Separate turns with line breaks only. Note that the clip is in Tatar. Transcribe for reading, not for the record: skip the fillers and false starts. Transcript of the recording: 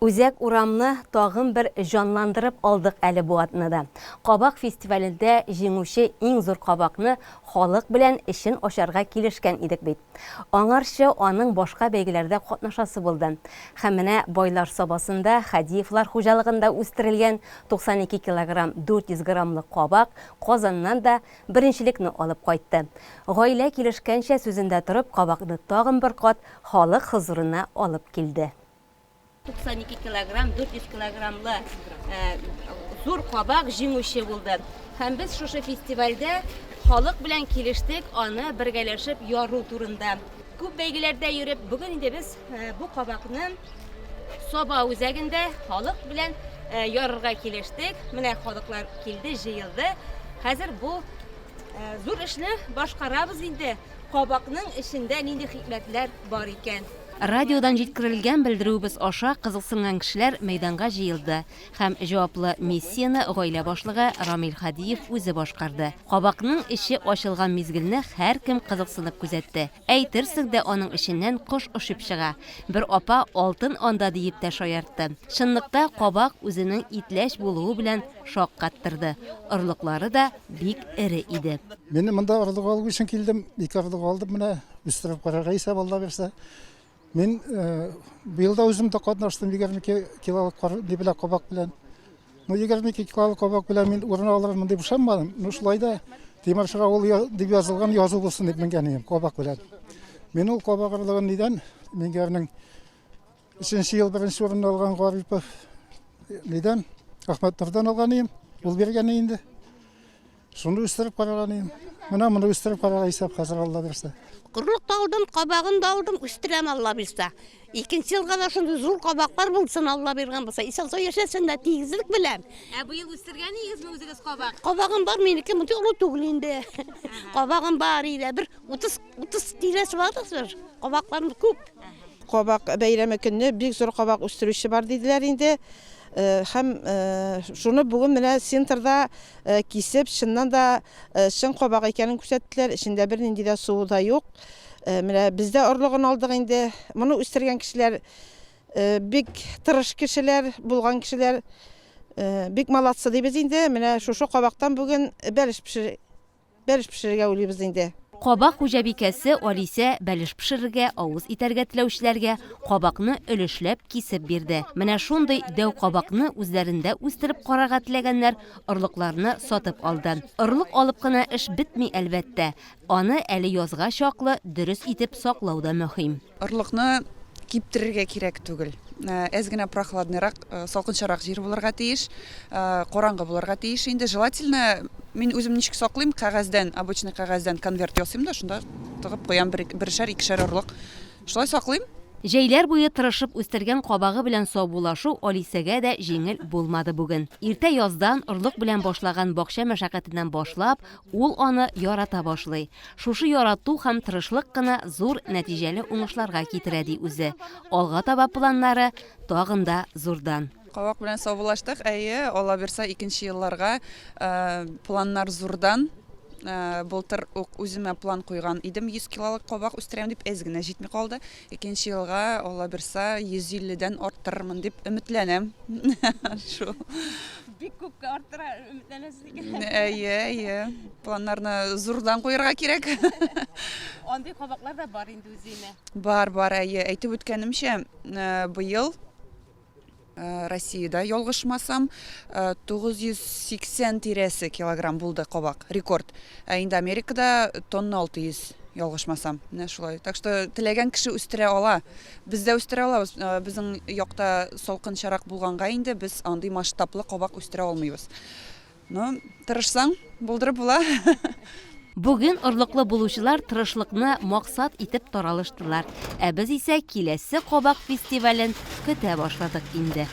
Үзәк урамны тагын бер җанландырып алдык әле бу атнада. Кабак фестивалендә җиңүче иң зур кабакны халык белән эчен ачарга килешкән идек бит. Аңарчы аның башка бәйгеләрдә катнашасы булды. Һәм менә Байлар Сабасында Хадиевлар хуҗалыгында үстерелгән 92 килограмм 400 граммлы кабак Казаннан да беренчелекне алып кайтты. Гаилә килешкәнчә сүзендә торып кабакны тагын бер кат халык хозурына алып килде. 92 килограмм, 400 килограммлы зур кабак җиңүче булды. Һәм без шушы фестивальдә халык белән килештек аны бергәләшеп яру турында. Күп бәйгеләрдә йөреп, бүген инде без бу кабакны Саба үзәгендә халык белән ярырга килештек. Менә халыклар килде, җыелды. Хәзер бу зур эшне башкарабыз инде. Кабакның эчендә нинди хикмәтләр бар икән? Радиодан җиткерелгән белдерүебез аша кызыксынган кешеләр мәйданга җыелды һәм җаваплы миссияне гаилә башлыгы Рамил Һадиев үзе башкарды. Кабакның эче ачылган мизгелне һәркем кызыксынып күзәтте. Әйтерсең дә аның эченнән кош очып чыга. Бер апа алтын анда диеп тә шаяртты. Чынлыкта кабак үзенең итләч булуы белән шаккаттырды. Орлыклары да бик эре иде.
Мин монда орлык алу өчен килдем. Ике орлык алдым менә. Үстереп карарга исәп, Алла бирсә. Мин э, быел да үзем дә катнаштым 22 килолык кар ни белән кабак белән. Ну 22 килолык кабак белән мин урын алырмын дип ышанмадым. Ну шулай да Тимершык авылы дип язылган язу булсын дип менгән идем кабак белән. Мин ул кабак орлыгын нидән? Миңгәрнең өченче ел беренче урынны алган Гарипов нидән? Әхмәтнурдан алган идем. Ул биргән инде. Шуны үстереп караган идем. Менә моны үстереп карарга исәп хәзер Алла бирсә.
Орлык та алдым, кабагын да алдым, үстерәм Алла бирсә. Икенче елга да шундый зур кабаклар булсын, Алла биргән булса. Исән сау яшәсеннәр, тигезлек белән.
Ә быел үстергән идегезме үзегез кабак?
Кабагым бар минеке, мондый олы түгел инде. Кабагым бар иде, бер 30 30 тирәсе бардыр. Кабакларым күп.
Кабак бәйрәме көнне бик зур кабак үстерүче бар диделәр инде. Һәм шуны бүген менә центрда кисеп, чыннан да чын кабак икәнен күрсәттеләр. Эчендә бернинди дә суы да юк. Менә без дә орлыгын алдык инде. Моны үстергән кешеләр бик тырыш кешеләр, булган кешеләр. Бик молодцы дибез инде. Менә шушы кабактан бүген бәлеш пешер Бәлеш пешерергә уйлыйбыз инде.
Кабак хуҗабикәсе Алисә бәлеш пешерергә, авыз итәргә теләүчеләргә кабакны өлешләп кисеп бирде. Менә шундый дәү кабакны үзләрендә үстереп карарга теләгәннәр орлыкларны сатып алды. Орлык алып кына эш бетми, әлбәттә. Аны әле язга чаклы дөрес итеп саклау да мөһим.
Орлыкны киптерергә кирәк түгел. Әз генә прохладныйрак, салкынчарак җир булырга тиеш, караңгы булырга тиеш инде. Желательно, мин үзем ничек саклыйм, кәгазьдән, обычный кәгазьдән конверт ясыйм да, шунда тыгып куям берешәр, икешәр орлык. Шулай саклыйм.
Җәйләр буе тырышып үстергән кабагы белән саубуллашу Алисәгә дә җиңел булмады бүген. Иртә яздан, орлык белән башлаган бакча мәшәкатеннән башлап, Ул аны ярата башлый. Шушы ярату һәм тырышлык кына зур нәтиҗәле уңышларга китерә, ди үзе. Алга таба планнары тагын да зурдан.
Кабак белән саубуллаштык, әйе, Алла бирса, икенче елларга планнар зурдан. Былтыр ук үземә план куйган идем, 100 килолык кабак үстерәм дип, әз генә җитми калды. Икенче елга, Алла бирса, 150 дән арттырырмын дип өметләнәм. Шул.
Бик күпкә арттыра өметләнәсез икән.
Әйе, әйе. Планнарны зурдан куярга кирәк.
Андый кабаклар да бар инде үзенә.
Бар, бар, әйе. Әйтеп үткәнемчә, э, быел э, Россиядә ялгышмасам, 980 э, тирәсе килограмм булды кабак, рекорд. Ә инде Америкада тонна 600 ялгышмасам. Менә шулай. Так что теләгән кеше үстерә ала. Без дә үстерә алабыз. Безнең якта салкынчарак булганга инде без андый масштаблы кабак үстерә алмыйбыз. Но тырышсаң, булдырып була.
Бүген орлыклы булучылар тырышлыкны максат итеп таралыштылар. Ә без исә киләсе кабак фестивален көтә башладык инде.